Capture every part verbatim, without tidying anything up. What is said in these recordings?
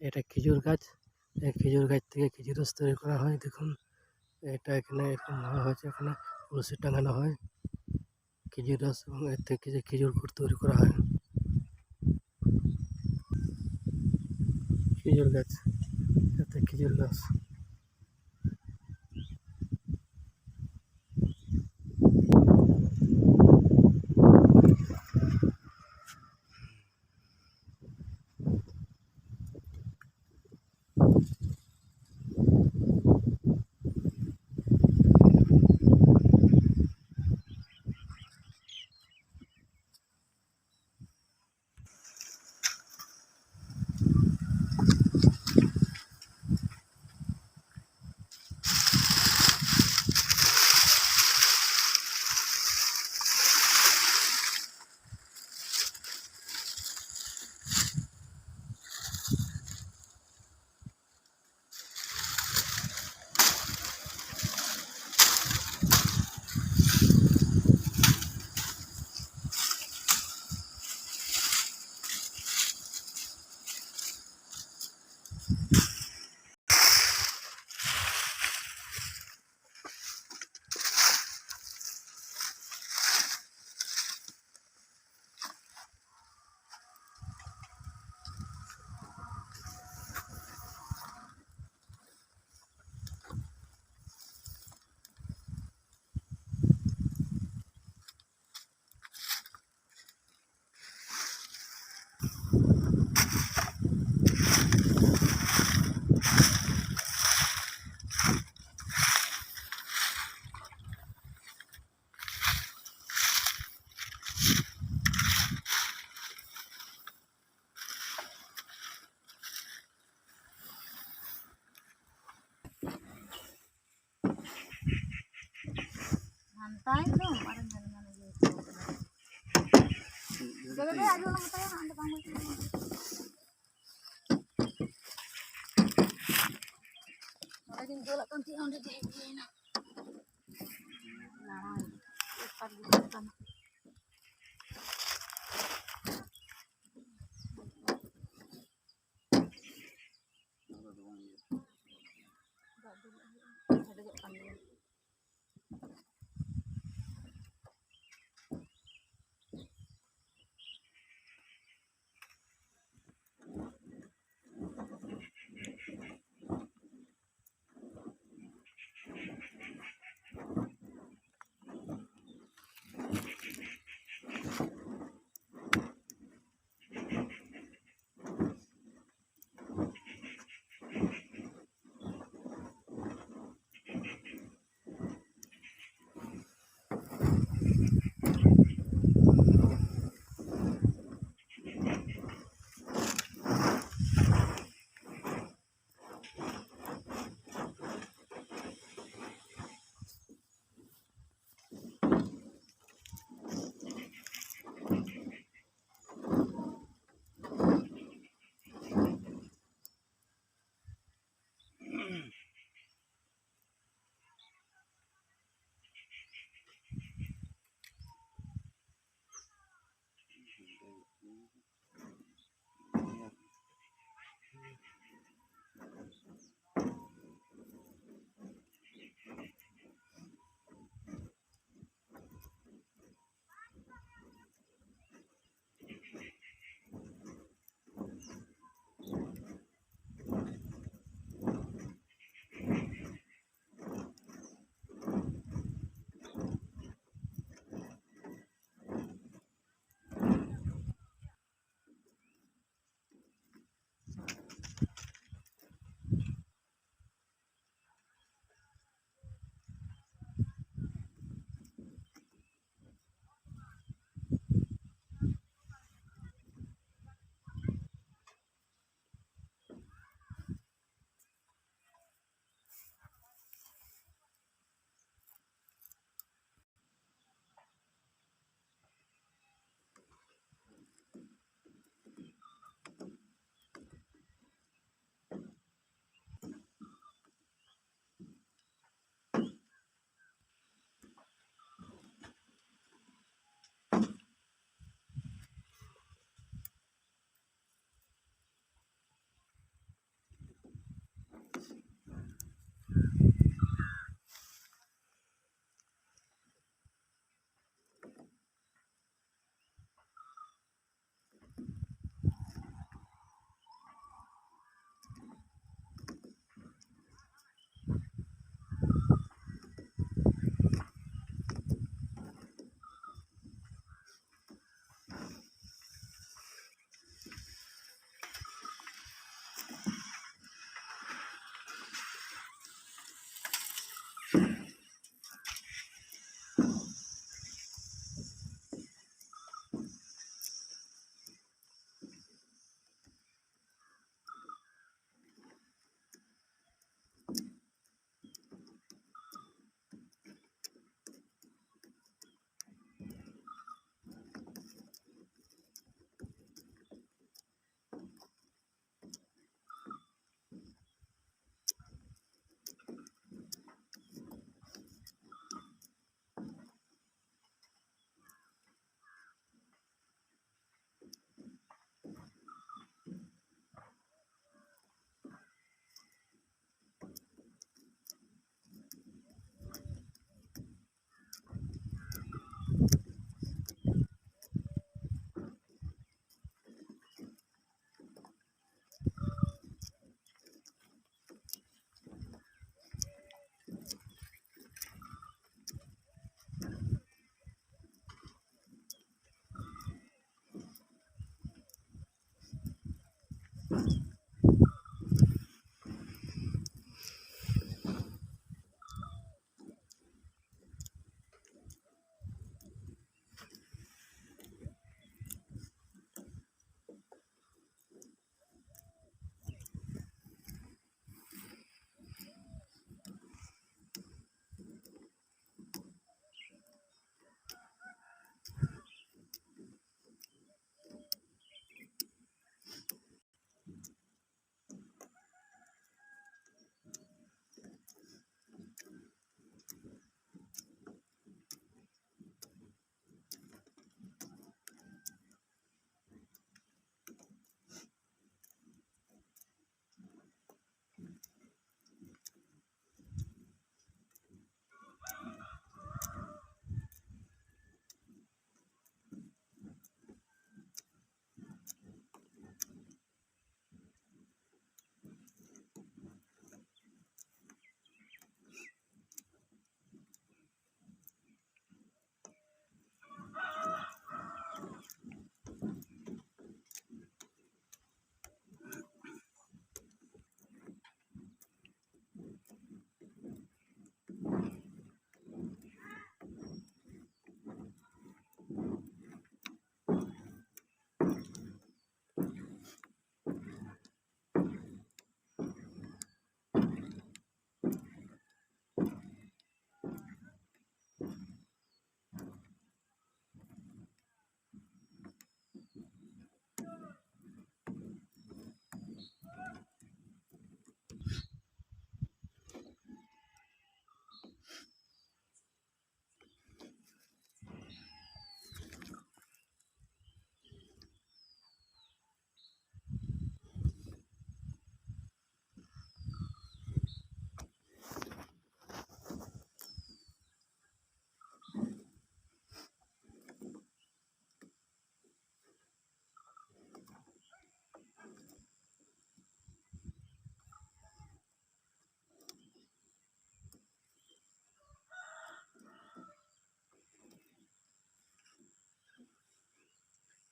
এটা খেজুর গাছ। এই খেজুর গাছ থেকে খেজুর রস তৈরি করা হয়। দেখুন, এটা এখানে এরকম ভাবে হয়েছে, এখানে তুলসী টাঙানো হয়। খেজুর রস এবং এর থেকে যে খেজুর গুড় তৈরি করা হয়। খেজুর গাছ, এতে খেজুর গাছ। ᱜᱷᱟᱱᱴᱟᱭ ᱫᱚ ᱟᱨ ᱧᱮᱞ ᱧᱮᱞ ᱤᱭᱟᱹ ᱦᱚᱪᱚ ᱠᱟᱫᱟ᱾ ᱡᱚᱵᱮ ᱫᱚ ᱟᱹᱰᱤ ᱦᱚᱲ ᱢᱮᱛᱟᱭᱟ, ᱚᱸᱰᱮ ᱵᱟᱝ ᱦᱩᱭ ᱠᱟᱱᱟ᱾ ᱱᱚᱰᱮ ᱜᱤᱧ ᱫᱩᱞᱟᱜ ᱠᱟᱱ ᱛᱟᱦᱮᱸᱜᱼᱟ, ᱚᱸᱰᱮ ᱫᱚ ᱦᱮᱡ ᱦᱩᱭᱱᱟ᱾ ᱱᱚᱜᱼᱚᱭ, ᱮᱠᱟᱞ ᱜᱮ ᱵᱟᱝ ᱠᱟᱱᱟ᱾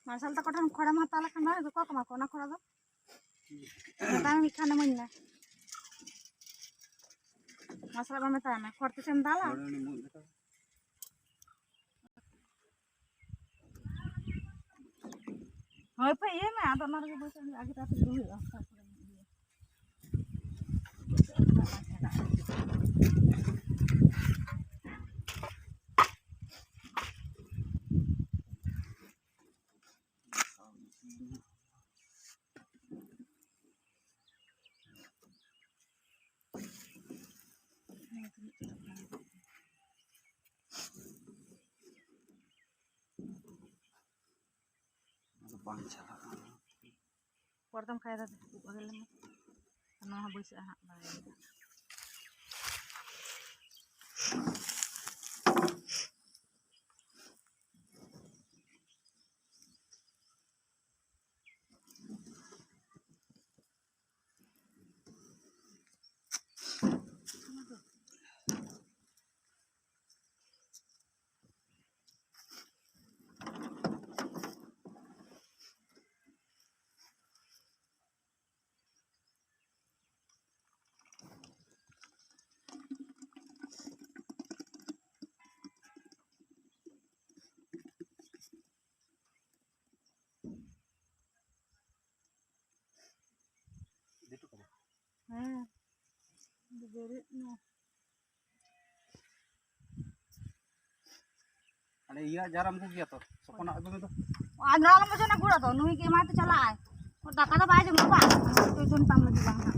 ᱢᱟᱨᱥᱟᱞ ᱛᱟᱠᱚ ᱴᱷᱮᱱ ᱠᱷᱚᱲᱮᱢ ᱦᱟᱛᱟᱣ ᱞᱮᱠᱷᱟᱱ ᱫᱚ ᱚᱠᱚᱭ ᱠᱚ ᱮᱢᱟ ᱠᱚᱣᱟ ᱚᱱᱟ ᱠᱷᱚᱲ ᱫᱚ? ᱢᱮᱛᱟᱭ ᱢᱮ ᱢᱤᱫ ᱠᱷᱟᱱ ᱤᱢᱟᱹᱧ ᱢᱮ᱾ ᱢᱟᱨᱥᱟᱞ ᱵᱟ ᱢᱮᱛᱟᱭ ᱢᱮ, ᱠᱷᱚᱲ ᱛᱤᱥᱮᱢ ᱫᱟᱞᱟ? ᱦᱳᱭ ᱯᱮ ᱤᱭᱟᱹᱭ ᱢᱮ, ᱟᱫᱚ ᱚᱱᱟ ᱨᱮᱜᱮ ᱵᱚᱥᱮ ᱟᱜᱮ ᱛᱟᱲᱟᱛᱟᱲᱤ ᱫᱩ ᱦᱩᱭᱩᱜᱼᱟ, ᱛᱟᱨᱯᱚᱨᱮ ᱤᱭᱟᱹ᱾ ᱟᱫᱚ ᱵᱟᱝ ᱪᱟᱞᱟᱜᱼᱟ᱾ ᱯᱚᱨᱫᱚᱢ ᱠᱷᱟᱭ ᱫᱟ, ᱩᱵ ᱟᱜᱮ ᱞᱮᱢᱮ᱾ ᱱᱚᱣᱟ ᱦᱚᱸ ᱵᱟᱹᱭᱥᱟᱹᱜᱼᱟ ᱦᱟᱸᱜ, ᱵᱟᱭ ᱤᱭᱟᱹᱜᱼᱟ᱾ ᱦᱮᱸ, ᱵᱮᱨᱮᱫ ᱱᱟ᱾ ᱟᱞᱮ ᱤᱭᱟᱹ ᱡᱟᱨᱟᱢ ᱠᱚ ᱜᱮᱭᱟ ᱛᱚ, ᱥᱚᱯᱚᱱᱟᱜ ᱟᱹᱜᱩ ᱢᱮ ᱫᱚ᱾ ᱟᱨ ᱱᱚᱣᱟ ᱟᱞᱚᱢ ᱚᱡᱚᱱᱟ ᱜᱩᱲ ᱫᱚ, ᱱᱩᱭ ᱜᱮ ᱮᱢᱟᱭ ᱛᱮ ᱪᱟᱞᱟᱜ ᱟᱭ᱾ ᱫᱟᱠᱟ ᱫᱚ ᱵᱟᱭ ᱡᱚᱢᱟ ᱵᱟᱝ, ᱛᱚ ᱡᱚᱢ ᱛᱟᱢ ᱞᱟᱹᱜᱤᱫ ᱵᱟᱝ ᱦᱟᱸᱜ᱾